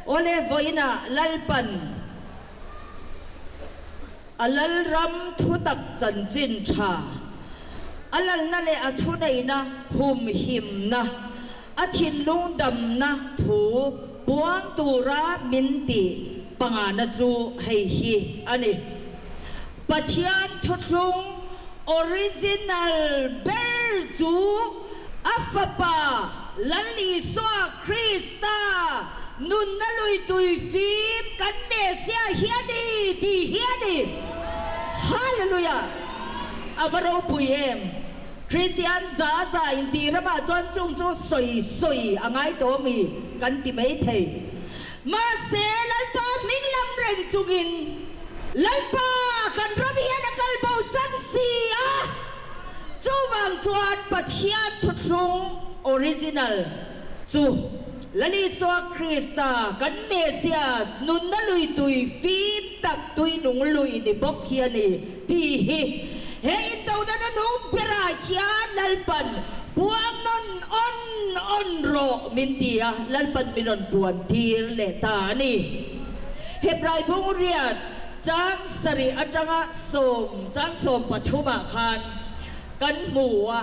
Awle vawiinah Lalpan a Lalram thutak chanchin tha, a lalna leh a thuneihna humhimna, a thinlung damna thu puang tura min tih pangana chu hei hi a ni. Pathian thuthlung original ber chu a Fapa Lal Isua Krista nunna lui tui fim kan Messiah hi a ni tih hi a ni. Hallelujah! A va ropui em! Kristian za za intih ramah chuan chung chu sawi sawi a ngai tawh mi kan ti mai thei. Mahse, Lalpa hming lam reng chungin, Lalpa, kan ram hian a kal bo san si a, chuvang chuan Pathian thuthlung original chu Lal Isua Krista kan Messiah nunna lui tui fim tak tui nung lui ni bawk hi a ni tih hi he indona nunung berah hian Lalpan puang nawn awn awn rawh min ti a, Lalpan min rawn puan tir leh ta a ni. Hebrai bungriat chang sarih atanga sawm chang 13 ah khan kan hmu a,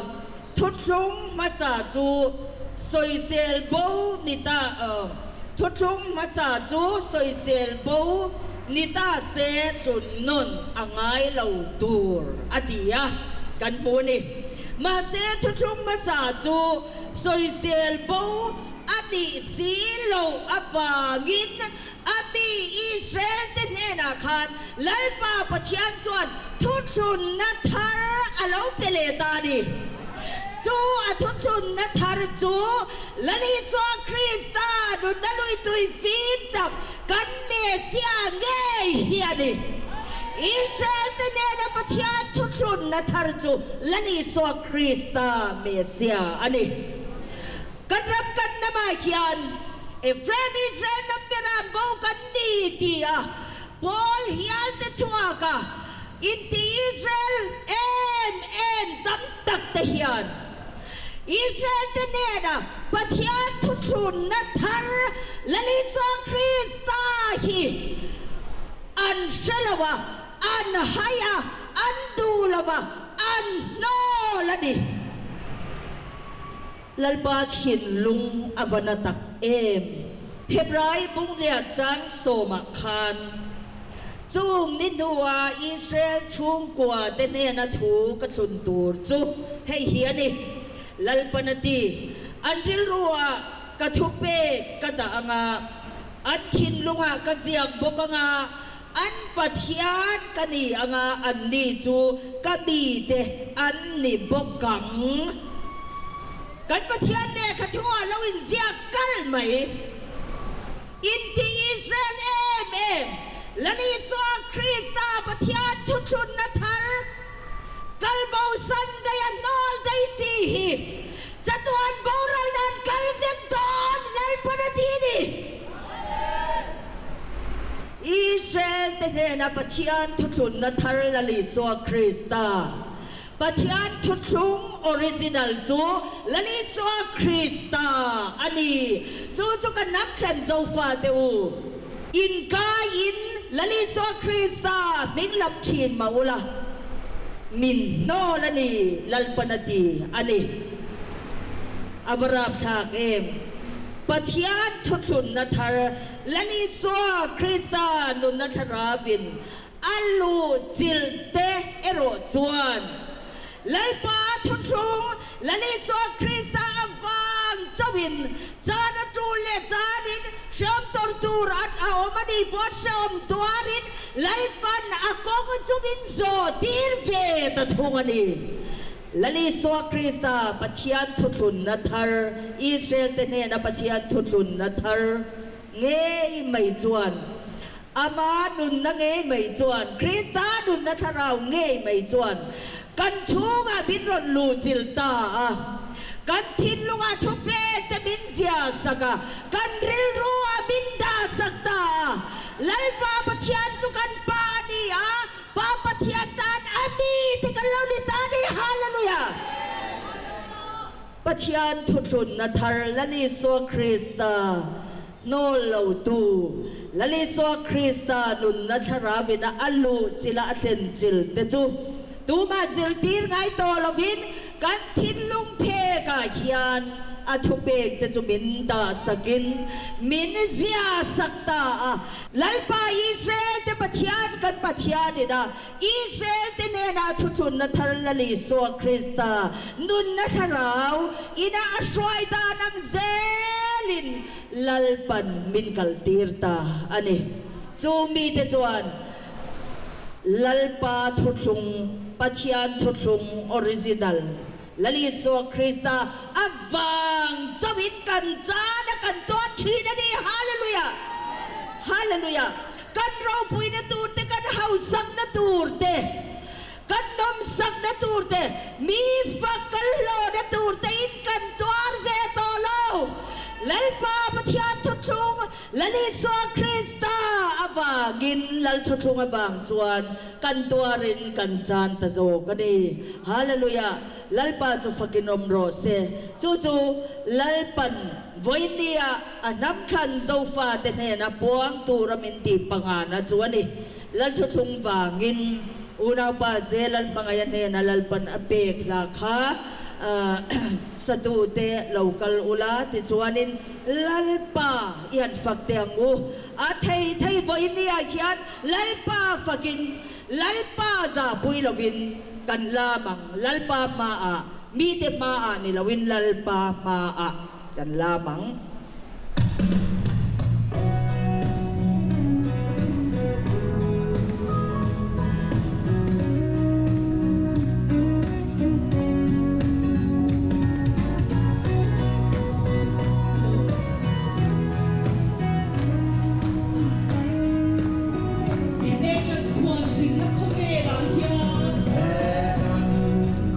thuthlung hmasa chu sawisel bo ni ta thuthlung hmasa chu sawisel bo ni ta se thlun nawn a ngai lo tur a ti a, kan hmu a ni. Mahse thuthlung hmasa chu sawisel bo a nih si loh avangin a mi Israel-te hnenah khan Lalpa Pathian chuan thuthlunna thar a lo pe leh ta a ni. Chu a thuthlunna thar chu Lal Isua Krista nunna lui tui fim tak kan Messiah ngei hi a ni. Israel-te nena Pathian thuthlunna thar chu Lal Isua Krista Messiah a ni. Kan ram kan hnamah hian Ephraim Israel hnam berah bo kan ni ti a Paul hial te chhuak a, inti Israel em em tam tak te hian Israel te hnena Pathian thuthlunna thar Lal Isua Krista hi an hre lo a, an hai a, an duh lo a, an hnawl a ni. Lalpa thinlung a va na tak em! Hebrai bungriat chang sawmah khan chung ni hnua Israel chhungkua te hnena thu ka thlun tur chu hei hi a ni, Lalpan a ti, An rilruah ka thu pek ka dah anga, an thinlungah ka ziak bawk anga, An Pathian ka ni anga anni chu ka mite an ni bawk ang. Kan Pathian lehkha thungah lo inziak kal mai. Inti Israel em em, Lal Isua Krista Pathian thuthlunna thar kal bo Sunday a hnawl daih si hi chatuan boral dan kal vek dawn Lalpan a ti ni. Israel te hnena Pathian thuthlunna thar Lal Isua Krista, Pathian thuthlung original chu Lal Isua Krista a ni. Chu chu ka hnam thlen zofa te u, inkaiin Lal Isua Krista hming lam thin mah ula, min hnawl a ni, Lalpan a ti a ni. A va rapthlak em! Pathian thuthlunna thar Lal Isua Krista nunna thlarauin a luh chilh te erawh chuan Lalpa thuthlung Lal Isua Krista avang chauhin chan a tul leh chanin hreawm tawrh tur a awm a nih pawh hreawm tuarin Lalpan a kawng chungin zawh tir ve ta thung a ni. Lal Isua Krista Pathian thuthlunna thar, Israel-te hnena Pathian thuthlunna thar ngei mai chuan, Ama nunna ngei mai chuan, Krista nunna thlarau ngei mai chuan kan chhungah min rawn luhchilh ta a, kan thinlungah thupek te min zia sak a, kan rilruah min dah sak ta a, Lalpa Pathian chu kan Pa a ni a, Pa Pathian tan a mi te kan lo ni ta ni. Hallelujah! Pathian thuthlunna thar Lal Isua Krista. Hnawl lotu Lal Isua Krista nunna thlarauin a luh chila a thlen chil te chu tumah zirtir ngai tawh lovin kan thinlung phekah hian a thupek te chu min dahsakin min ziahsak ta a. Lalpa Israel te Pathian kan Pathianin a Israel te hnenah thuthlunna thar Lal Isua Krista nunna thlarau ina a hruai dan ang zelin Lalpan min kaltir ta a ni. Chu mite chuan Lalpa thuthlung, Pathian thuthlung original, Lal Isua Krista avang chauhin kan chan a kan tuar thin a ni. Hallelujah! Hallelujah! Kan ropuina tur te, kan hausakna tur te, kan nawmsakna tur te, mi fak kal hlawhna tur te in kan tuar ve tawh lo. Lalpa Pathian thuthlung Lal Isua Krista avangin Lal thuthlung avang chuan kan tuarin kan chan ta zawk a ni. Hallelujah! Lalpa chu fakin awm rawh se. Chu chu Lalpan vawinia a hnamthlan Zofate hnena puang tura min tih pangana chu a ni. Lalthuthlung vangin unaupa Zelal hmangaih a hnena Lalpan a pek hla kha satute lo kal ula tichuanin Lalpa i han fak teh ang u. A thei thei vawinia hian Lalpa fakin Lalpa zahpui lovin kan lam ang, Lalpa hmaah, mite hmaah ni loin Lalpa hmaah kan lam ang. He kan khualzinna khawvelah hian. He kan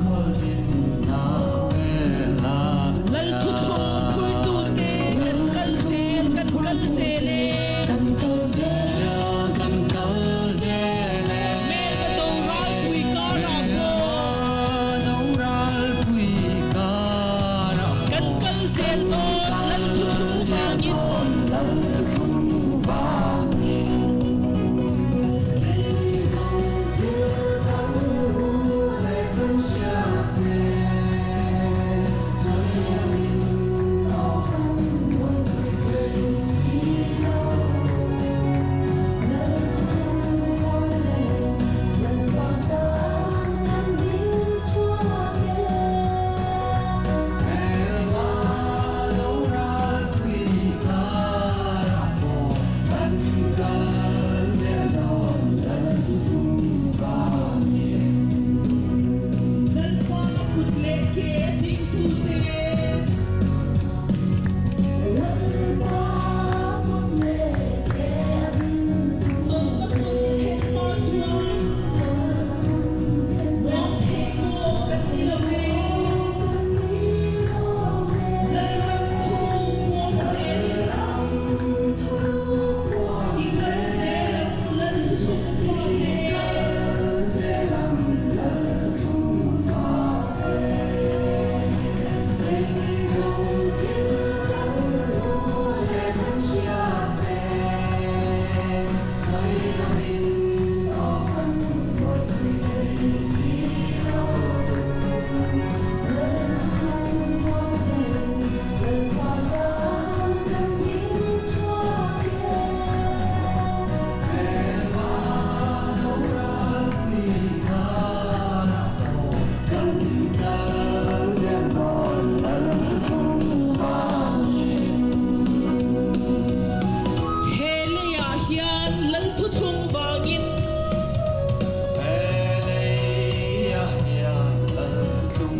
khualzinna khawvelah hian. Lalthuthlung phurtute kan kal zel, kan kal zel e. Kan kal zel, kan kal zel e. Hmel ka do ralpui karah pawh. Do ralpui karah pawh. Kan kal zel dawn Lalthuthlung vangin. Lalthuthlung vangin. Lalpa kut leh ke dingtute. Zawlna hmun thlen hma chuan muang thei maw kan ni lo ve. Lalram thu muang zel i kal zel ang Lal thuthlung fate. He leiah hian Lal thuthlung vangin.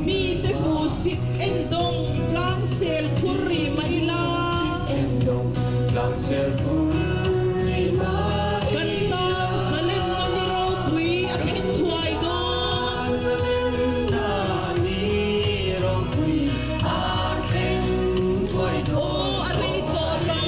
Mite hmuhsit endawng tlangsel phur rih mah ila. Kan tan zalenna ni ropui a thlen thuai dawn. Aw a rei tawh lo.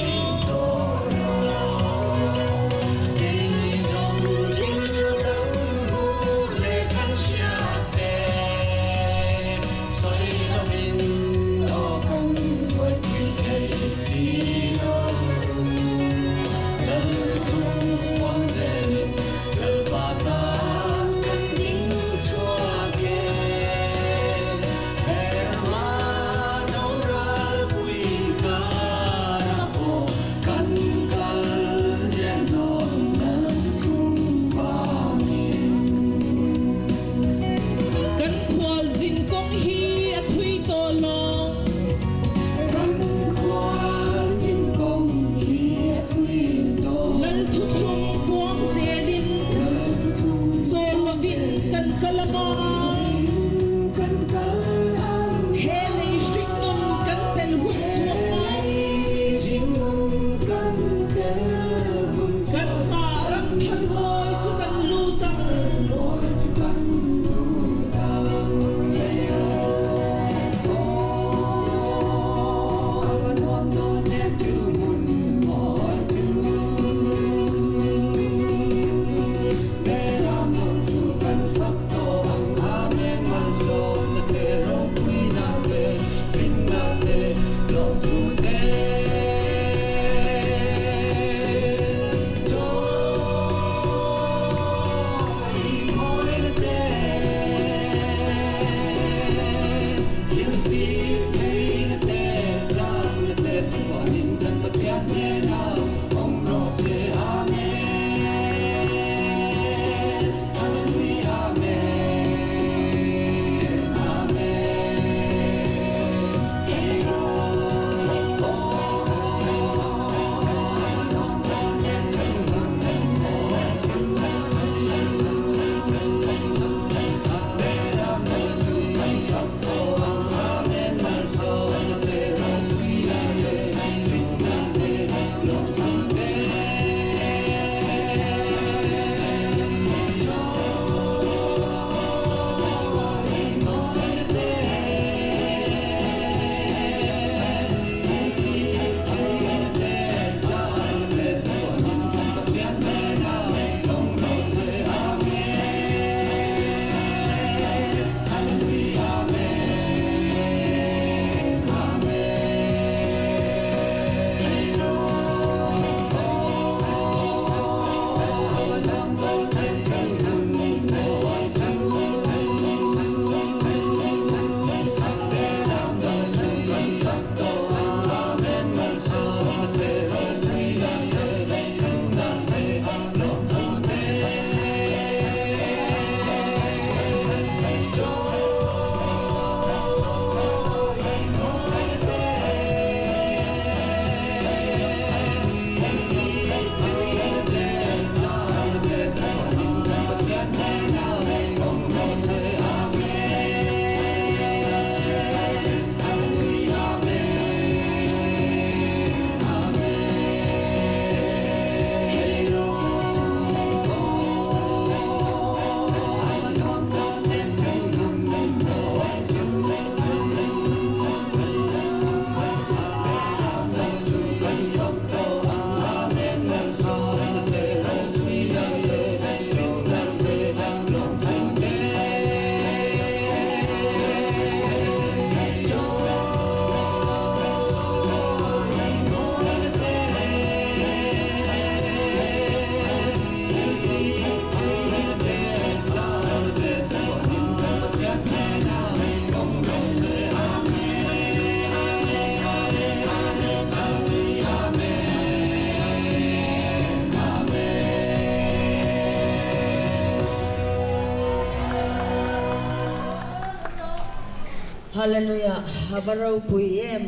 Hallelujah a va ropui em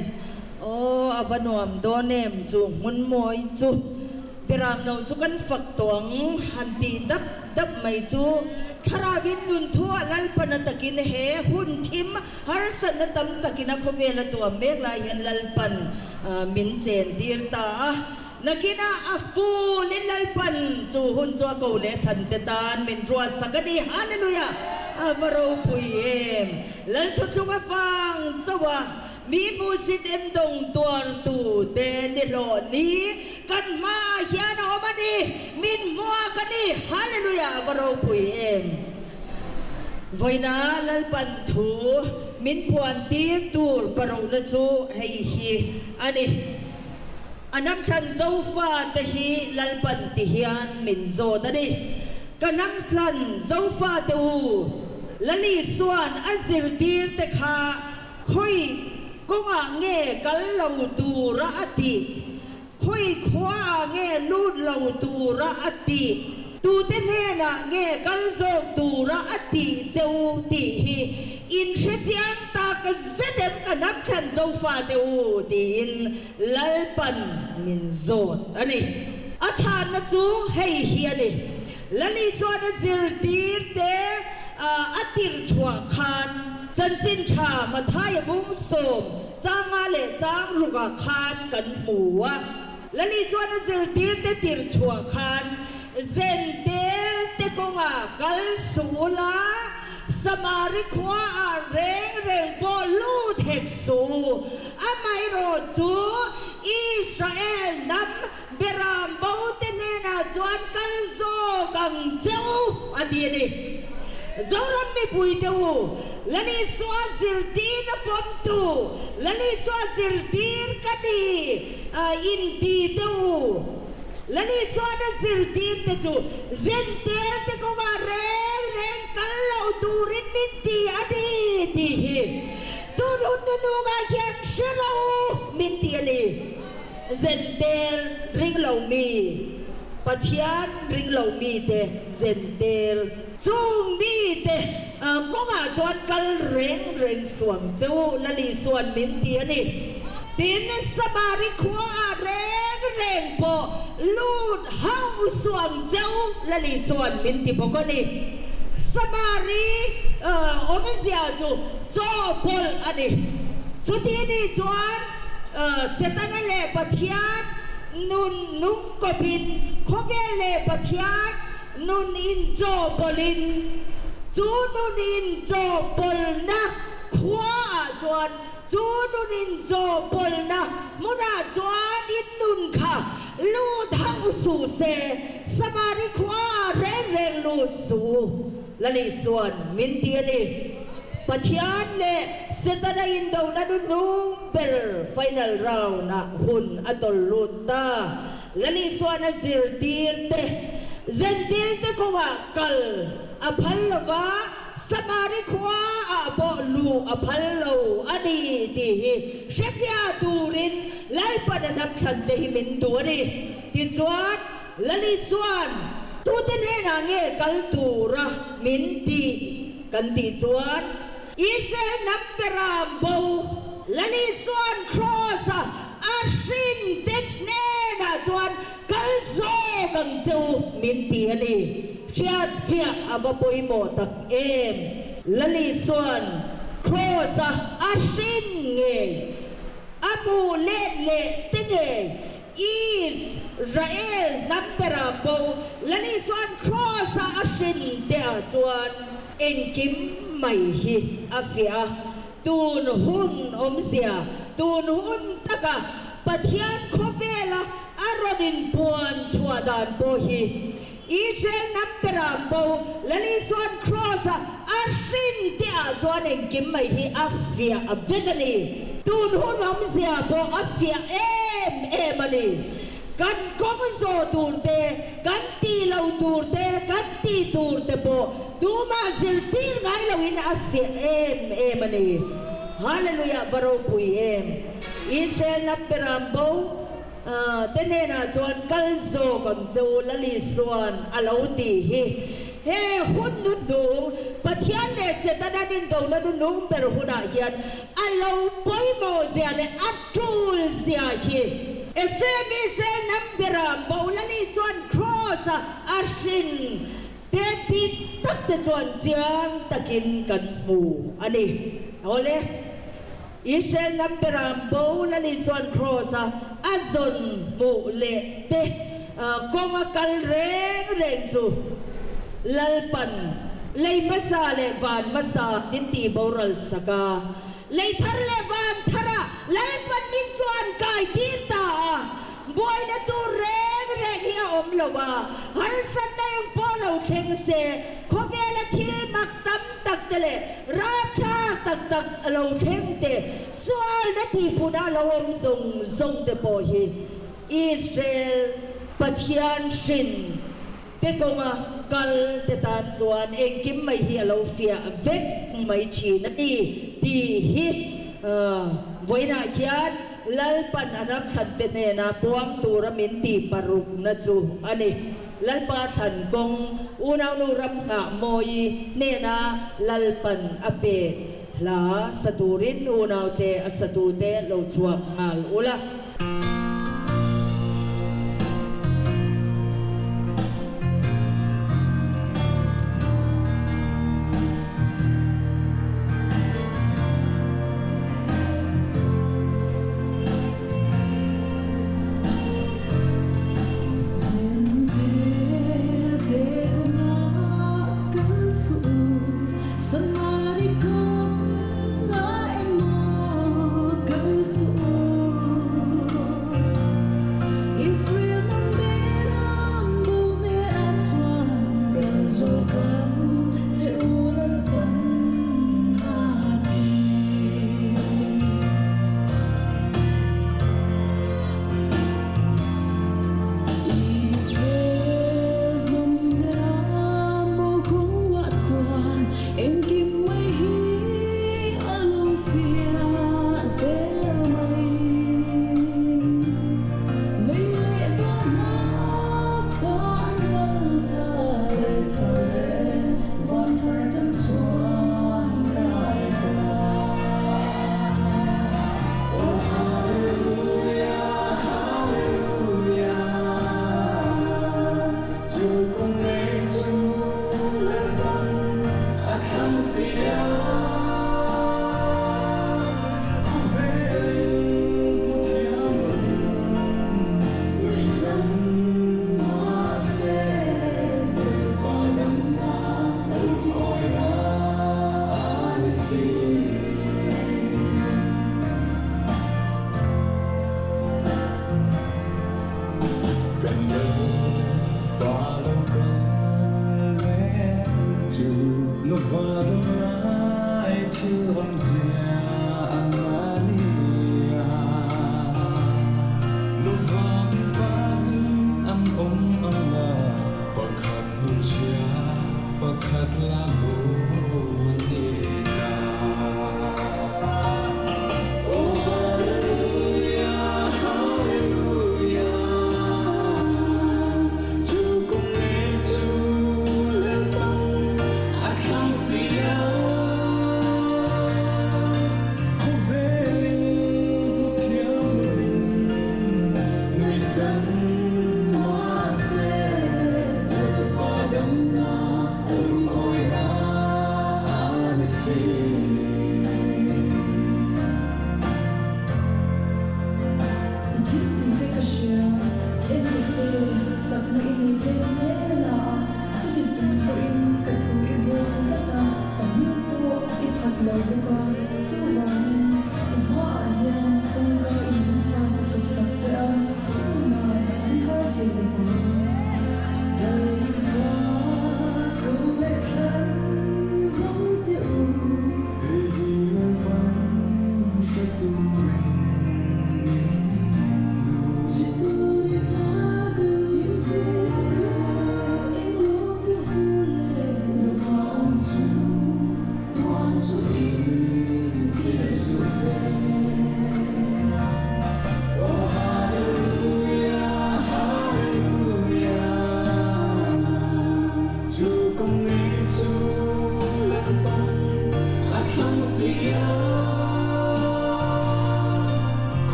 aw a va nuam dawn em chu hmun mawi chu Beram no chu kan fak tawh ang han tih dap dap mai chu Thlarauin nun thu a Lalpan a takin he hun thim harsatna tam takin a khawvel a tuam mek lai hian Lalpan min chen tir ta a. Nakinah a full in Lalpan chu hun chu a ko leh thlan te tan min ruatsak a ni. Hallelujah! A va ropui em! Lal thuthlung avang chauh a mi hmuhsit endawng tuartu te ni hlawh ni kan hmaah hian a awm a ni. Min hmuak a ni. Hallelujah! A va ropui em! Vawiina Lalpan thu min puan tir tur paruhna chu hei hi a ni. A hnamthlan Zofate hi Lalpan ti hian min zawt a ni. Ka hnamthlan Zofate u, Lali suan a zirtirte kha khawi kawngah nge kal lo tura a tih? Khawi khuaah nge lut lo tura a tih? Tute hnenah nge kal zawk tura a tih che u tih hi in hre chiang tak zet em ka hnamthlan Zofate u tiin Lalpan min zawt a ni. A chhanna chu hei hi a ni, Lali chuan a zirtirte a tirh chhuah khan chanchin tha Mathaia bung sawm changa leh chang rukah khan kan hmu a. Lali chuan a zirtirte tirh chhuah khan Zentel te kawngah kal suh ula, Samari khuaah reng reng pawh lut hek suh u. Amaherawh chu Israel hnam beram bo te hnenah chuan kal zawk ang che u, a ti a ni. Zoram mipuite u, Lal Isua zirtir a pawmtu, Lal Isua zirtir ka ni, inti te u. Lali chuan a zirtirte chu Zentel te kawngah reng reng kal lo turin min ti a ni tih hi tun hun hnuhnungah hian hre ro min ti a ni. Zentel ring lo mi, Pathian ring lo mite Zentel chung mite kawngah chuan kal reng reng suang che u Lali chuan min ti a ni. Tin, Samari khuaah reng reng pawh lut hauh suang cheu Lali chuan min ti bawk a ni. Samari awmzia chu chaw pawlh a ni. Chuti ni chuan Setana leh Pathian nun nung kawpin khawvel leh Pathian nun inchaw pawlhin chu nun inchaw pawlhna khuaah chuan Chu nun inchawhpawlhna hmunah chuan in nun kha lut hauh suh se, Samari khuaah reng reng lut suh u, Lali chuan min ti a ni. Pathian leh Setana indona nuhnung ber final round-ah hun a tawlh lut ta. Lali chuan a zirtirte Zentilte kawngah kal a phal lo va, Samari khua ah pawh luh a phal lo a ni tih hi hrefiah turin Lalpan a hnamthlan te hi min duh a ni. Tichuan, Lali chuan tute hnenah nge kal tura min tih kan tih chuan, Israel hnam beram bo Lali chuan Kraws-a a hrin te hnenah chuan Kal zawk ang che u min ti a ni. Hriatfiah a va pawimawh tak em! Lali chuan Kraws-a a hrin ngei, a hmuh let leh te ngei, Israel hnam bera bo Lali chuan Kraws-a a hrin te ah chuan engkim mai hi a fiah a. Tun hun awmzia, tun hun taka Pathian khawvela a rawn inpuan chhuah dan pawh hi Israel hnam beram bo Lal Isua'n Kraws-a a hrin te ah chuan engkim mai hi a fiah vek a ni. Tun hun awmzia pawh a fiah em em a ni. Kan kawng zawh tur te, kan tih lo tur te, kan tih tur te pawh tumah zirtir ngai loin a fiah em em a ni. Hallelujah va ropui em! Israel hnam beram bo te hnenah chuan kal zawk ang che u Lali chuan a lo tih hi. He hun nuhnung, Pathian leh Setana nindona nuhnung ber hunah hian a lo pawimawh zia leh a tul zia hi. Ephraim Israel hnam bera Bolali chuan Kraws-a a hrin te dik tak te chuan chiang takin kan hmu a ni. Awle, Israel hnam bera Bolali chuan Kraws-a a zawn hmuh leh te kawnga kal reng reng chu Lalpan lei hmasa leh van hmasa min tih boral sak a. Lei thar leh van tharah Lalpan min chuan kai tir ta a, buaina tur reng reng hi a awm lo a, harsatna eng pawh lo thleng se, khawvela thil mak tam tak te leh rapthlak tak tak a lo thleng te, sualna tihpuna lo awm zawng zawng te pawh hi Israel Pathian hrin Te kawnga kal te tan chuan engkim mai hi a lo fiah vek mai thin a ni tih hi vawiinah hian Lalpan a ram thlan te hnena puang tura min tih parukna chu a ni. Lalpa thlan kawng unaunu ram nghah mawi hnena Lalpan a pek hla sa turin unaute a satute lo chhuak nghal ula.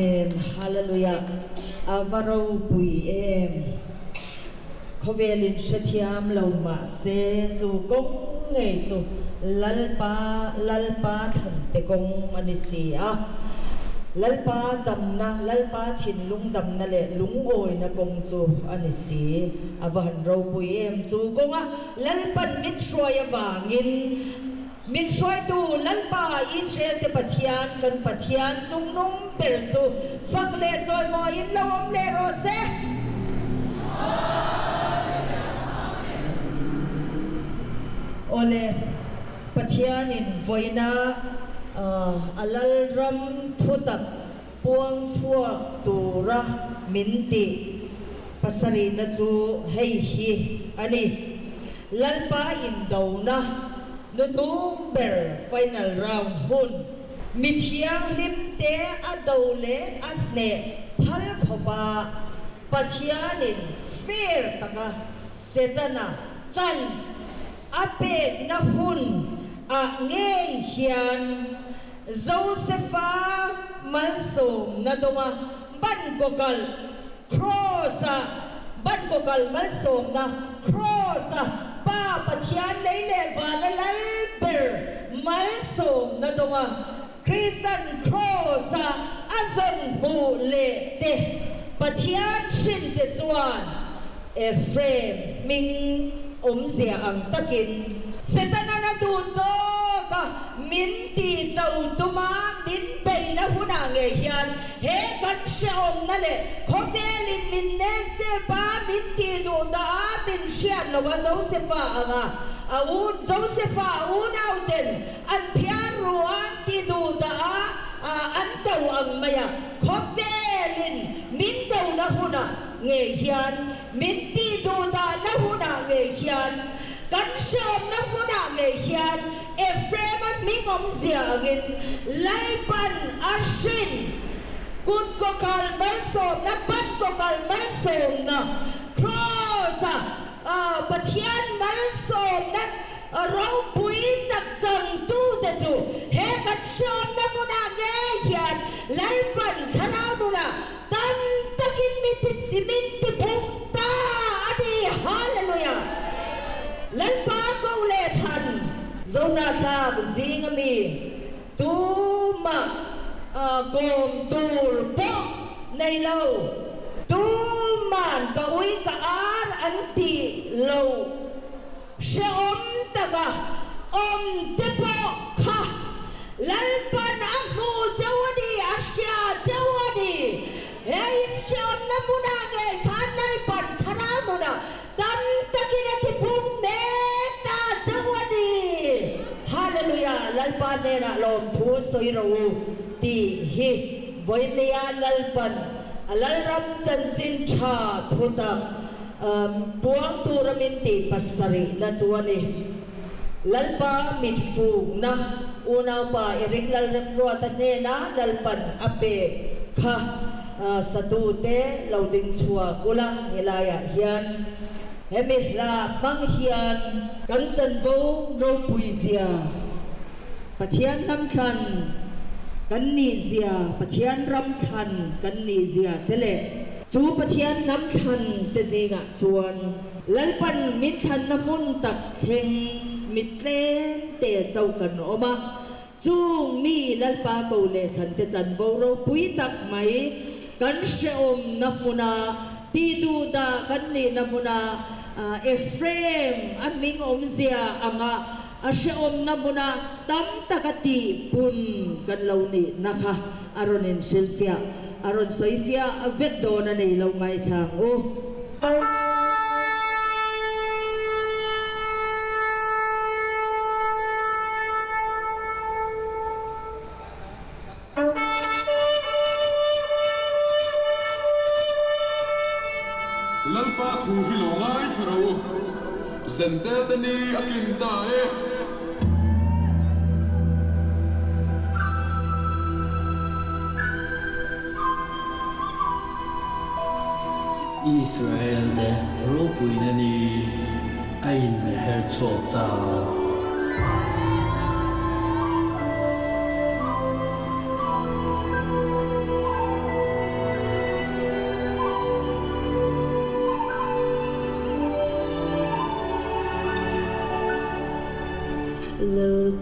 Amen Hallelujah a va ropui em. Khawvel in hrethiam lo mahse chu kawng ngei chu Lalpa Lalpa thlante kawng a ni si a. Lalpa damna Lalpa thinlung damna leh lungawina kawng chu a ni si. A va han ropui em chu kawnga Lalpan min hruai avangin Min hruaitu Lalpa Israel-te Pathian, kan Pathian chungnung ber chu fak leh chawimawiin lo awm leh rawh se. Awle, Pathianin vawiina a Lalram thutak puang chhuak tura min tih pasarihna chu hei hi a ni. Lalpa indona nuhnung ber final round hun mi thianghlim te a do leh a hneh phal khawpa Pathianin fair taka Setana chance a pekna hun ah ngei hian Josefa malsawmna dawnga ban kawkalh Kraws-a ban kawkalh malsawmna, Kraws-a Pa Pathian lei leh vana lal ber malsawmna dawnga Kristan Kraws-a a zawn hmuh leh te Pathian hrinte chuan Ephraim hming awmzia ang takin Setana'n a duh tawk a, min ti cho tuma min beihna hunah ngei hian He kan hrehawmna leh khawvelin min nek chep a, min tih duh dah a, min hriat lo a Josefa anga a u Josefa a unauten an phiar ru a, an ti duh dah a, an do ang mai a, khawvelin min dona hunah ngei hian, min tih duh dahna hunah ngei hian, kan hrehawmna hunah ngei hian, Ephraim-a hming awmzia angin Lalpan a hrin kut kawkal malsawmna, ban kawkal malsawmna, Kraws-a Pathian malsawmna ropui tak changtute chu he kan hriawmna hmunah ngei hian Lalpan thlarau nunah tam takin min tiphung ta a ni. Hallelujah! Lalpa ko leh thlan Zonahthlak zing ami tumah kawm tur pawh nei lo, tuman ka ui ka ar an tih lo hrehawm taka awm te pawh kha Lalpan a hmu cheu a ni, a hria cheu a ni. He inhreawmna hmunah ngei khan Lalpan thlarau nunah tam takin a tiphung mek ta cheu a ni. Hallelujah! Lalpa hnenah lawmthu sawi rawh u tih hi vawinia Lalpan a Lalram chanchin tha thutak puang tura min tih pasarihna chu a ni. Lalpa mit fukna unaupa Eric Lalremruata hnena Lalpan a pek kha satute lo ding chhuak ula helaiah hian hemi hla hmang hian kan chanvo ropui zia Pathian hnam thlan kan nih zia Pathian ram thlan kan nih zia te leh chu Pathian hnam thlan te zingah chuan Lalpan min thlanna hmun tak thleng mi tlem te chauh kan awm a, chung mi Lalpa ko leh thlante chanvo ropui tak mai kan hrehawmna hmuna tih duh dah kan nihna hmuna Ephraim a hming awmzia anga a hrehawmna hmuna tam taka tih pun kan lo nihna kha a rawn inhrilhfiah, a rawn sawifiah vek dawn a nei lo ngaithla ang u. Lalpa thu hi lo ngaithla rawh u, Zentel te ni a tlin ta e. Israel-te ropuina ni a inher chhuak ta.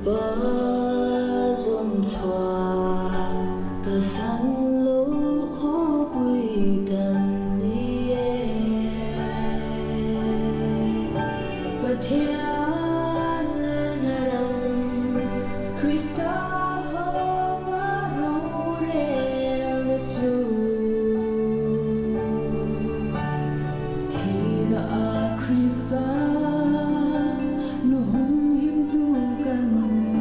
Lalpa zawn chhuah kalsan lo khawpui kan ni e. Pathian lalna ram Krista hova rorelna chu. Thihna ah Krista lu humhimtu kan ni.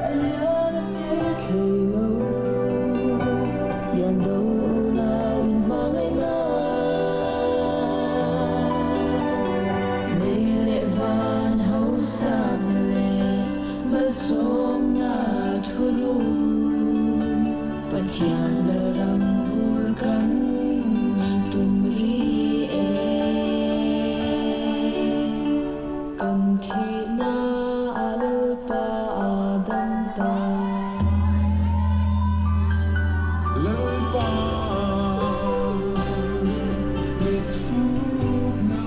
A lian a te thlei lo, lian do unau in hmangaihna. Lei leh van hausakna leh malsawmna thuruk Pathian Lalram bur kan tum rih e. Kan thihna ah Lalpa a dam ta. Lalpa mit fuk na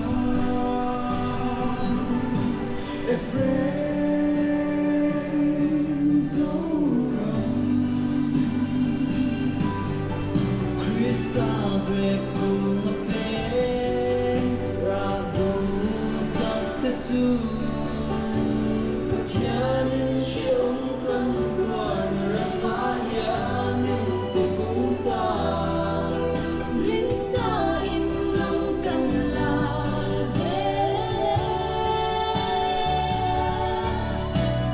Ephraim Zoram Krista grep kung a pe rah duh tak te chu Pathianin hrehawm kan tuarna ramah hian min ti pung ta. Rinna in ram kan la zel e.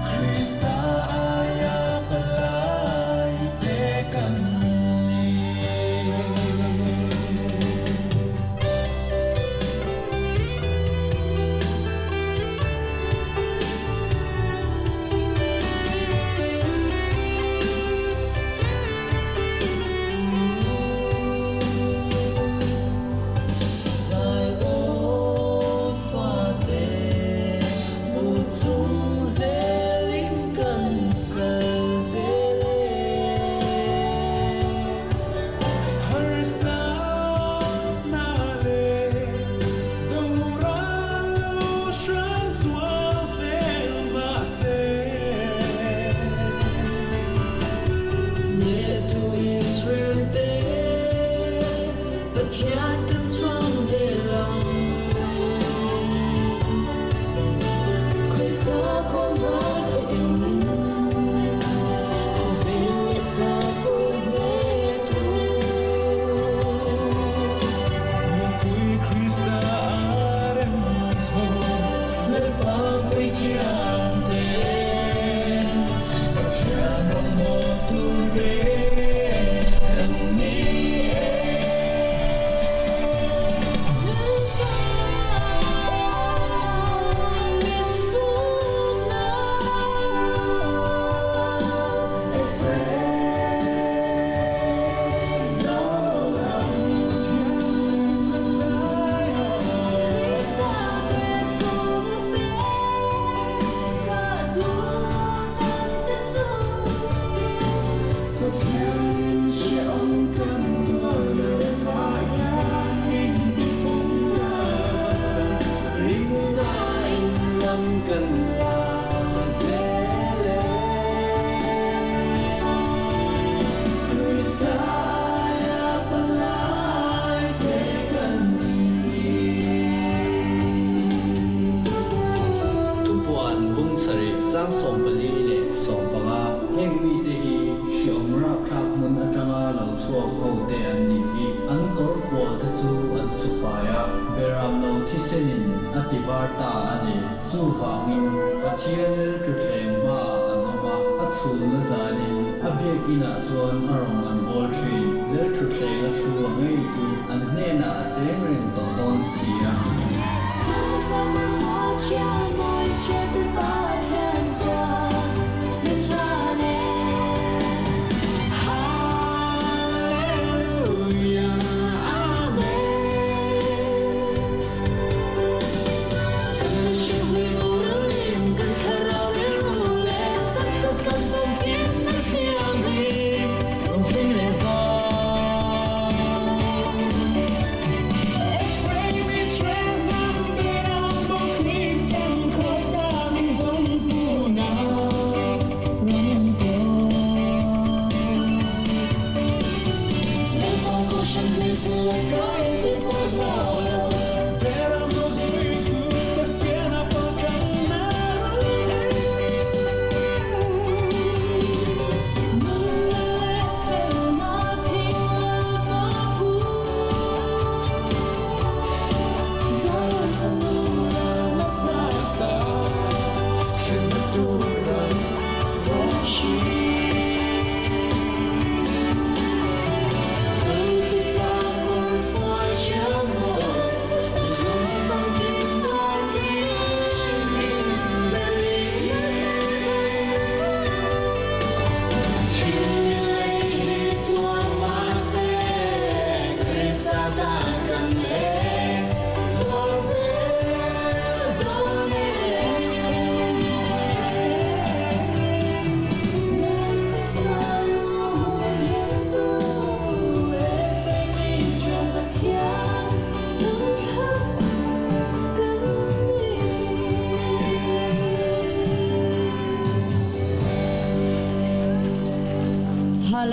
Krista aia palai te kan ni. Zion fate mu chung zelin kan kal zel e. Harsatna leh doral lo hrang zual zel mahse. Hnehtu Israel te Pathian kan chuang zel ang. Krista khawnvar chhe engin khawvel leh sakawlh hnehtu. Nunpui Krista a rem chho Lalpa puithiam te Pathian rawngbawltu te kan ni e. Lalpa mit fukna Ephraim Zoram Krista grep kung a pe rah duh tak te chu. Pathianin hrehawm kan tuarna ramah hian min ti pung ta. Rinna in ram kan la zel e. Krista aia palai te kan ni. Thupuan bung sarih chang 14 leh 15. Heng mite hi hrehawm rapthlak hmun atanga lo chhuak ho te an ni hi. An kawr fual te chu an su fai a, Beram no thisenin a ti var ta a ni. Chuvangin Pathian lalthutthleng hmaah an awm a, a chhun a zanin a biakinah chuan a rawng an bawl thin. Lalthutthleng a thu a ngei chu an hnenah a cheng reng tawh dawn si a. Josefa kawr fual mawi Israel te Pathian chuan min hlan e. Hallelujah, Amen. Kan mihring hlui boralin kan thlarau rilru leh taksa kan famkim na thianghlim rawng chhing leh van. Ephraim, Israel, hnam Beram bo Christian.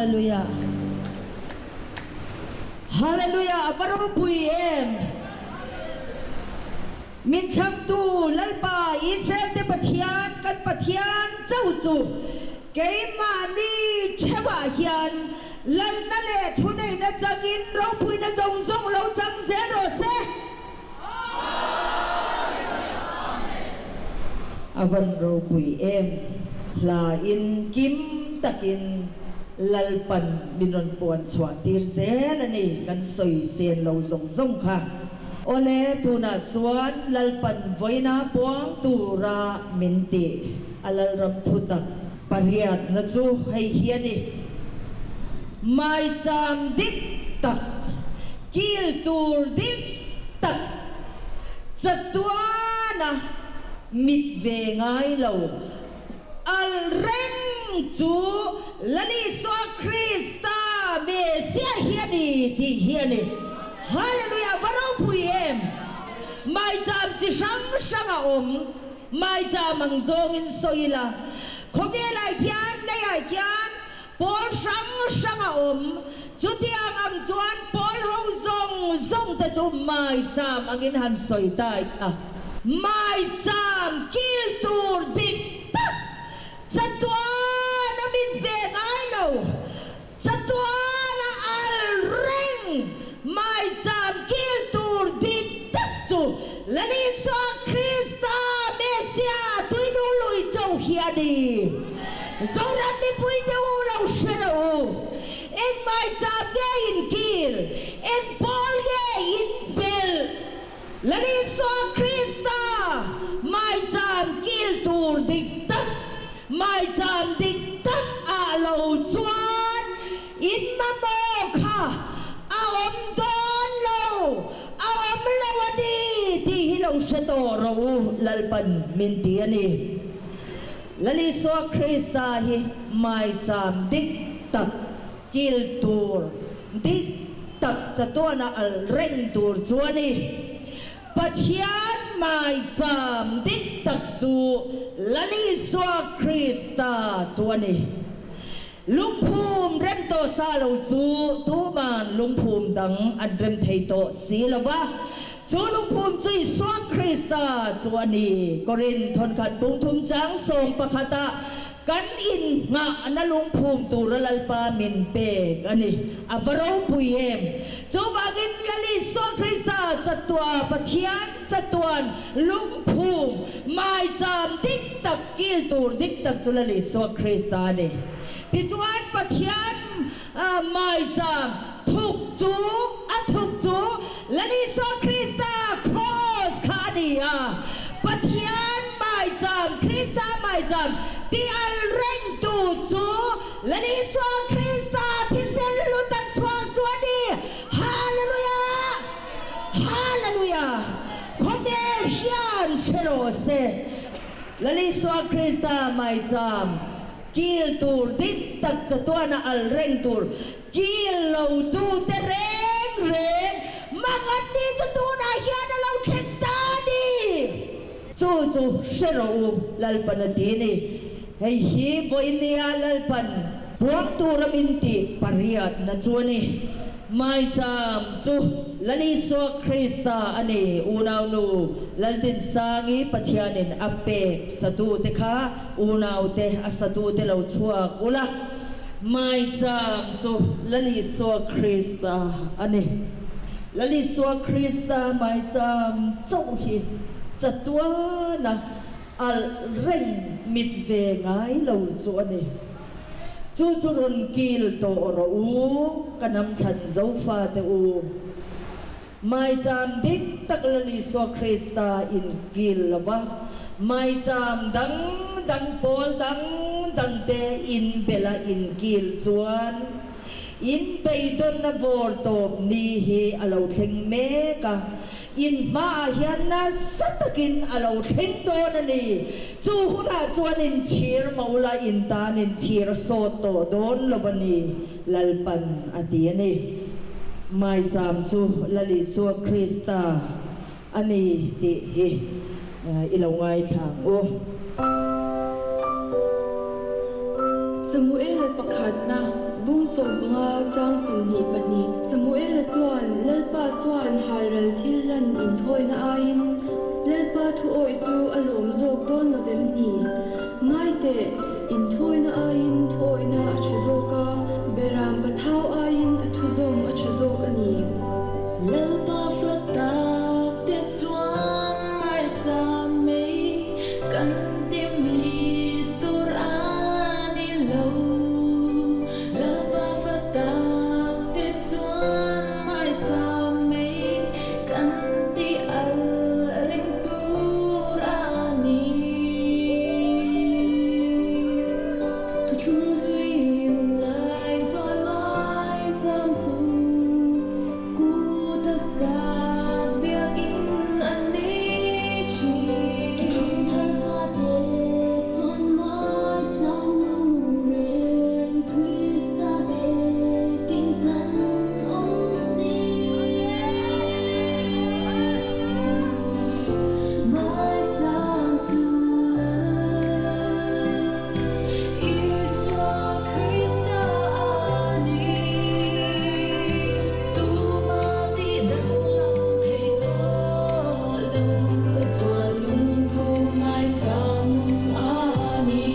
Hallelujah. Hallelujah a va ropui em. Min thlangtu Lalpa Israel te Pathian kan Pathian chauh chu keimahni theuhah hian Lalna leh thuneihna changin ropuina zawng zawng lo chang zel rawh se. A van ropui em, hla in kim takin Lalpan min rawn puan chhuah tir zel a ni, kan sawi sen lo zawng zawng kha. Awle, tunah chuan Lalpan vawiina puang tura min tih a Lalram thutak pariatna chu hei hi a ni. Maicham dik tak, kil tur dik tak, chatuana mit ve ngai lo al reng chu Lal Isua Krista Messiah hi a ni tih hi a ni. Hallelujah! Va ropui em! Maicham chi hrang hrang a awm. Maicham ang zawngin sawi ila, khawvelah hian leiah hian Pawl hrang hrang a awm. Chutiang ang chuan pawl ho zawng zawng te chu maicham angin han sawi ta ila. Maicham kil tur dik tak chatuan a mit ve ngai lo. Chatuan a al reng. Maicham kil tur dik tak chu Lal Isua Krista Messiah tuinu lui cho hi a ni. Zoram mipuite u lo hre lo u. Eng maicham nge in kil? Eng pawl nge in belh? Lal Isua Krista maicham kil tur dik tak, maicham dik tak ah lo chuan in mamawh kha a awm dawn lo, a awm lo a ni tih hi lo hre tawh rawh u, Lalpan min ti a ni. Lal Isua Krista hi maicham dik tak kil tur, dik tak chatuana al reng tur chu a ni. Pathian maicham dik tak chu Lal Isua Krista chu a ni. Lungphum rem tawh sa lo chu tuman lungphum dang an rem thei tawh si lo va, chu lungphum chu Isua Krista chu a ni. Korin thawnkhat bungthum chang sawm pakhatah kan innghahna lungphum tura Lalpa min pek a ni. A va ropui em! Chuvangin Lal Isua Krista chatuah Pathian chatuan lungphum maicham dik tak kil tur dik tak chu Lal Isua Krista a ni. Tichuan Pathian maicham thuk chu a thuk chu Lal Isua Krista Kraws kha a ni a. Pathian maicham Krista maicham ti al rengtu chu Lal Isua Krista thisen hlu tak chhuak chu a ni. Hallelujah! Hallelujah! Khawvel hian hre rawh se. Lal Isua Krista maicham kil tur dik tak chatuana al reng tur kil lo tu te reng reng mangan ni chu tunah hian a lo thleng ta a ni. Chu chu hre rawh u, Lalpan a ti ni. Hei hi vawinia Lalpan puang tura min tih pariatna chu a ni. Maicham chu Lal Isua Krista a ni. Unaunu Laltinsangi Pathianin a pek satute kha unaute a satute lo chhuak ula. Maicham chu Lal Isua Krista a ni. Lal Isua Krista maicham chauh hi chatuana alh reng mit ve ngai lo chu a ni. Chu chu rawn kil tawh rawh u, ka hnam thlan Zofate u. Maicham dik tak Lal Isua Krista in kil lo va, maicham dang dang pawl dang dang te in bela in kil chuan in beidawnna vawr tawp ni hi a lo thleng mek a, in hmaah hian nasa takin a lo thleng dawn a ni. Chu hunah chuan in chhir maula in tan in chhir sawt tawh dawn lo a ni. Lalpan a ti a ni. Maicham chu Lal Isua Krista a ni tih hi i lo ngaithla ang u. Samuel pakhatna. bung 15 chang 22. Samuela chuan Lalpa chuan halral thil hlan inthawina aiin Lalpa thu awih chu a lawm zawk dawn lo vem ni? Ngai teh, inthawina aiin thuawihna a tha zawk a, beram pathau aiin a thuzawm a tha zawk a ni. Lalpa fa tak te chuan maicham mai kan ti mi tur a ni lo. Lalpa fa tak te chuan maicham mai kan ti al reng tur a ni. Thuthlung hlui lai chuan maicham chu kuta sak biakinn an ni thin. Thuthlung thar fate chuan maicham nung reng Krista biakin kan awm si. Maicham chu Isua Krista a ni. Tuma tih danglam thei tawh lo. Chatuan lungphu maicham nung a ni.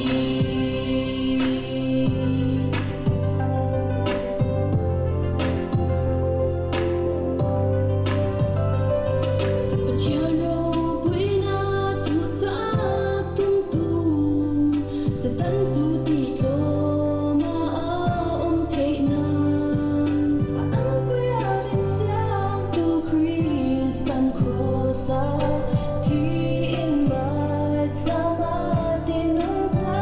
Pathian ropuina chu sak tumtu Satan chu tihtlawm a awm theih nan. A anpuia min siamtu Kristan Kross-a thiin maicham a tinung ta.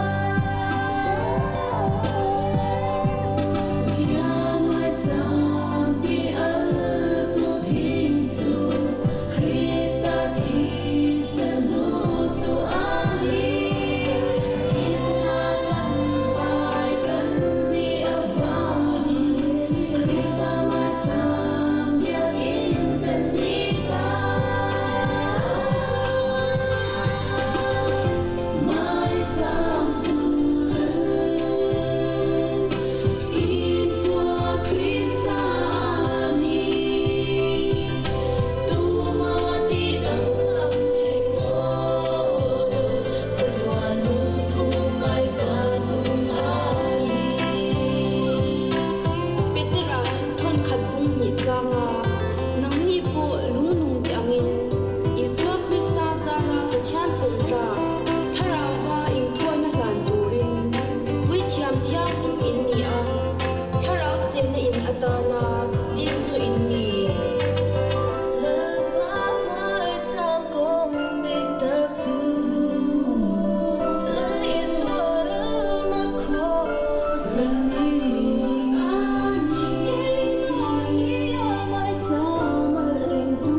Pathian maicham ti al tu thin chu Krista thisen hlu chu a ni. A thisen a tlan fai kan ni avangin Krista maicham biakinn kan ni ta. Maicham chu Isua Krista a ni. Tuma tih danglam thei tawh lo. Chatuan lungphu maicham nung a ni. Petera thawnkhat bung hnih tlanga nangni pawh lungnung te angin Isua Krista zara Pathian pawmtlak Thlarauva inthawina hlan turin Puithiam thianghlim in ni a, Thlarau chenna in atana din chu in ni. Lalpa maicham kawng dik tak chu Lal Isua lalna kraws a ni. Keimahni a maicham alh reng tu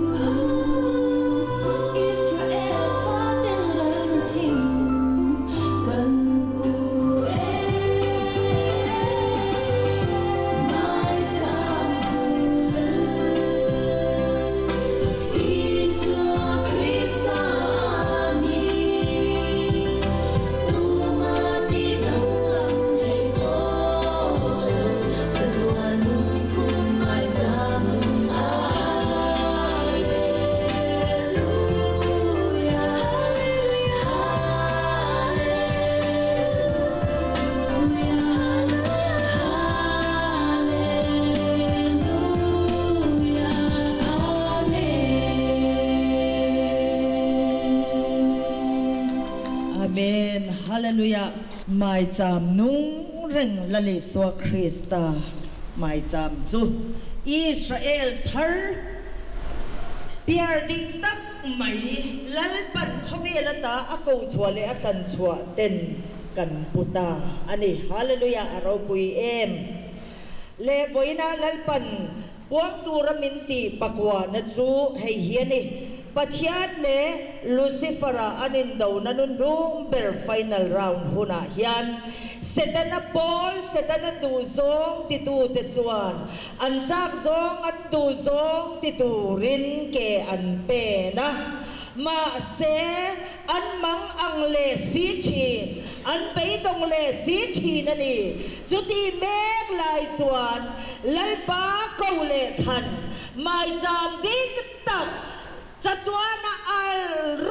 Israel faten lalna thim kan pu e. Maicham chu Isua Krista a ni. Tuma tih danglam thei tawh lo. Chatuan lungphu maicham nung a Hallelujah, Hallelujah, Hallelujah, Amen. Amen Hallelujah Maicham nung reng Lal Isua Krista maicham chu Israel thar piar dik tak mai Lalpan khawvel ata a ko chhuah leh a tlan chhuah ten kan pu ta a ni. Hallelujah a ropui em le vawiina Lalpan puang tura min tih pakuana chu hei hi a ni. Pathian leh Lucifer-a an indona nunhlum ber final round hunah hian Setana pawl, Setana duhzawng titute chuan an chak zawng an duhzawng ti turin ke an pen a. Mahse, an mang ang leh si thin. An beidawng leh si thin a ni. Chuti mek lai chuan Lalpa ko leh thlan maicham dik tak chatuana al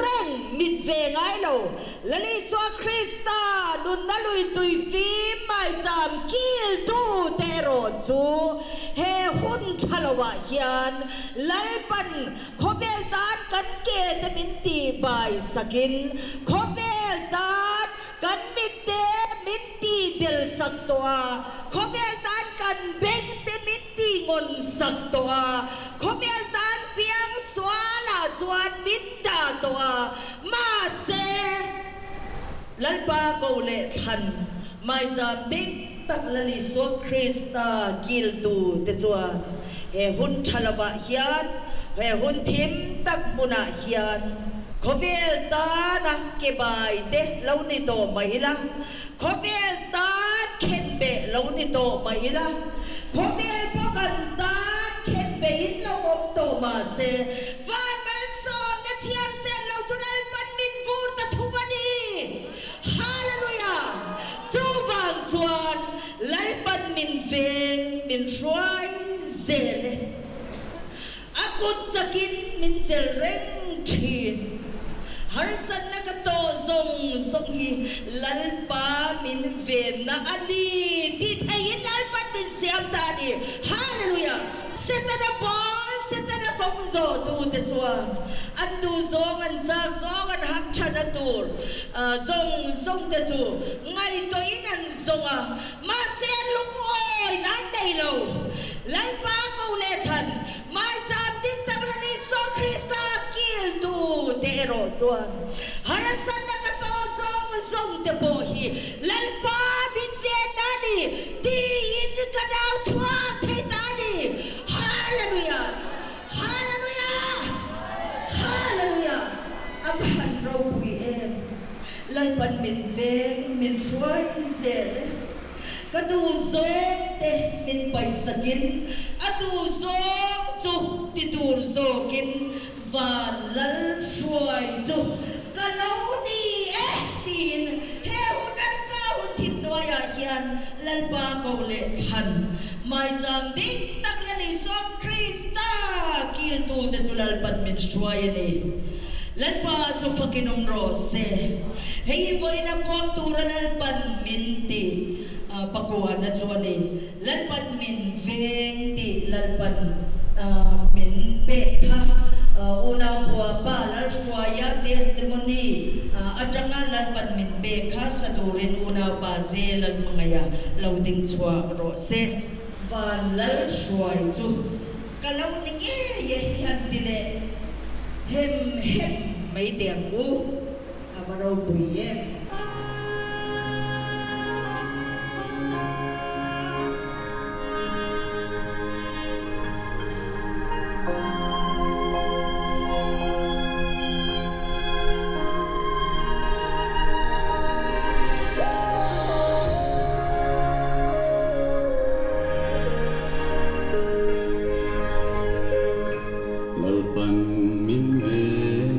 reng mit ve ngai lo Lal Isua Krista nunna lui tui fim maicham kiltu te erawh chu he hun tha loah hian Lalpan Khawvel tan kan ke te min tih bai sakin khawvel tan kan mit te min tih del sak tawh a, khawvel tan kan beng te min tih ngawn sak tawh a, khawvel tan piang sualah chuan min dah tawh a, mahse Lalpa ko leh thlan maicham dik tak Lal Isua Krista kiltu te chuan he hun tha lovah hian, he hun thim tak hmunah hian khawvel tana ke bai te lo ni tawh mai ila, khawvel tan khenbeh lo ni tawh mai ila, khawvel pawh kan tan khenbeh in lo awm tawh mahse, van malsawmna chhiar sen lo chu Lalpan min vur ta thung a ni. Hallelujah! Chuvang chuan Lalpan min veng min hruai zel e. A kut chakin min chelh reng thin. Harsatna ka tawh zawng zawng hi Lalpa min venna a ni tih theihin Lalpan min siam ta a ni. Hallelujah! Setana pawl, Setana kawng zawhtute chuan an duh zawng, an chak zawng, an hak thana tur zawng zawngte chu ngaihtuahin an zawng a, mahse lungawi nan nei lo. Lalpa ko leh thlan, maicham ding tak la Isua Krista kiltu te erawh chuan harsatna ka tawh zawng zawng te pawh hi Lalpa min ven a ni tiin ka nau chhuak thei ta a ni. Hallelujah! Hallelujah! Hallelujah! A va han ropui em! Lalpan min veng, min hruai zel e. Ka duh zawng te min paisakin, a duh zawng chu ti tur zawkin van lal hruai chu ka lo ni e tiin he hun arsa hun thim hnuaiah hian Lalpa ko leh thlan maicham dik tak Lal Isua Krista kiltute chu Lalpan min hruai a ni. Lalpa chu fakin awm rawh se. Hei hi vawiina puang tura Lalpan min ti pakuana chu a ni. Lalpan min veng tih Lalpan min pek kha unau pua pa Lalhruaia testimony atanga Lalpan min pek kha sa turin unau pa Ze Lalhmangaia lo ding chhuak rawh se. Van Lalhruai chu Ka lo ni ngei e hi han ti leh hem hem mai teh ang u, a va ropui em. Lalpan min veng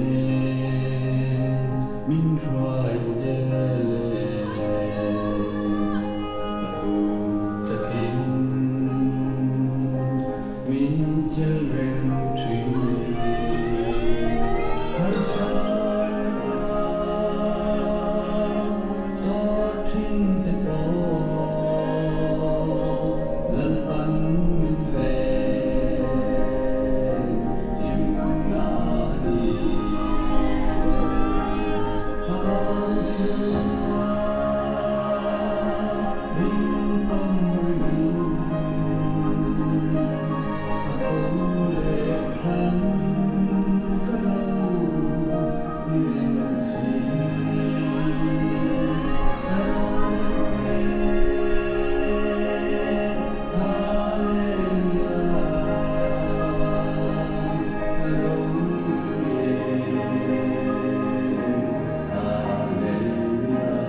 min hruai zel e, a kut takin min chelh reng thin. Harsatna ka tar thin te pawh Lalpan min veng himna a ni. A ang chhunga min pam ringin a kawng leh thlan ka lo ni reng si. A ropui Hallelujah, a ropui Hallelujah.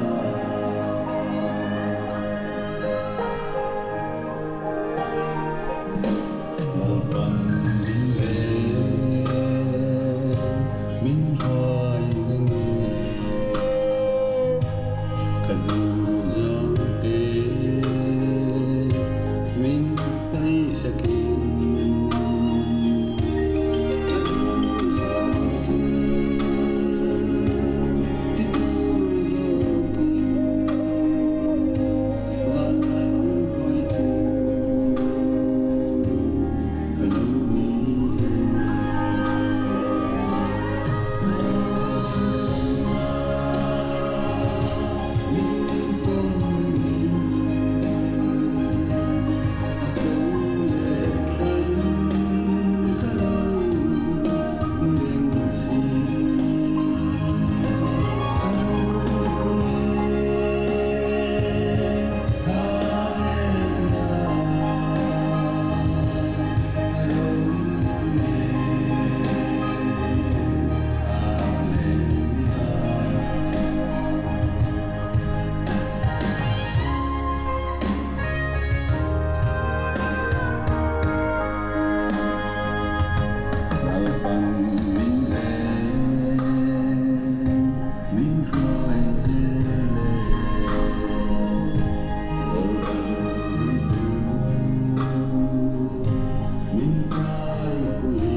Ka duh zawng te min paihsakin Ka duh zawng thil ti tur zawkin Van lal hawi chu ka lo ni e. Naupang min ven, min hruai hle. Jordan luipui min kaipui.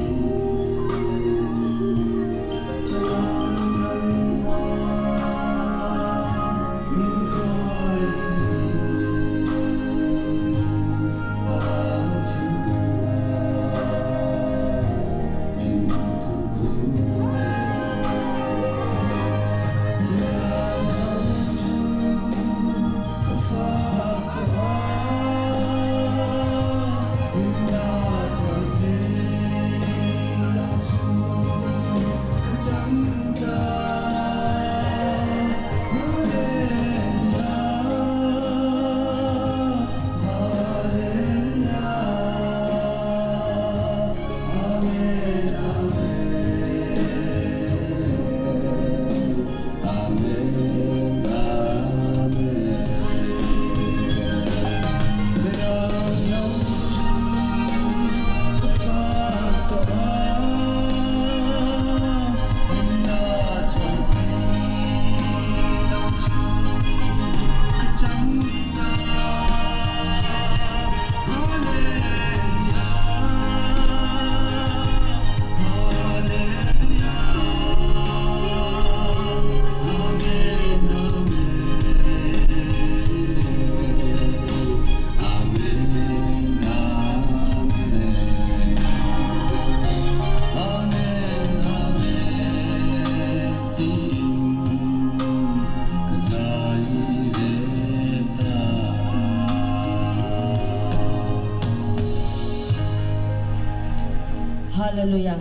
Hallelujah.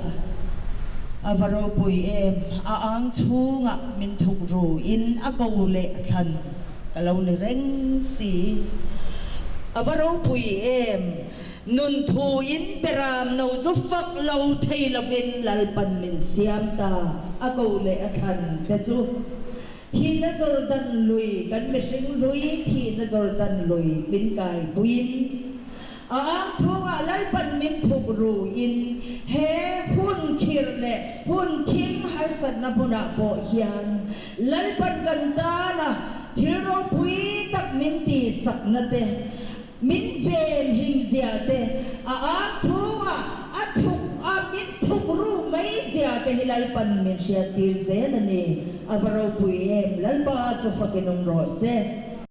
A va ropui em, a ang chhungah min thuk ru in a ko leh thlan ka lo ni reng si. A va ropui em, nun thu in beram no chu fak lo thei lovin Lalpan min siam ta, a ko leh a thlan te chu. Thihna Jordan lui, kan mihring hlui thihna Jordan lui min kaipuiin, a ang chhungah Lalpan min thuk ruin he hun khirh leh hun thim harsatna hmunah pawh hian Lalpan kan tana thil ropui tak min tihsakna te, Min ven him zia te, a ang chhungah a thuk a min thuk ru mai zia te hi Lalpan min hriattir zel a ni. A va ropui em, Lalpa chu fakin awm rawh se.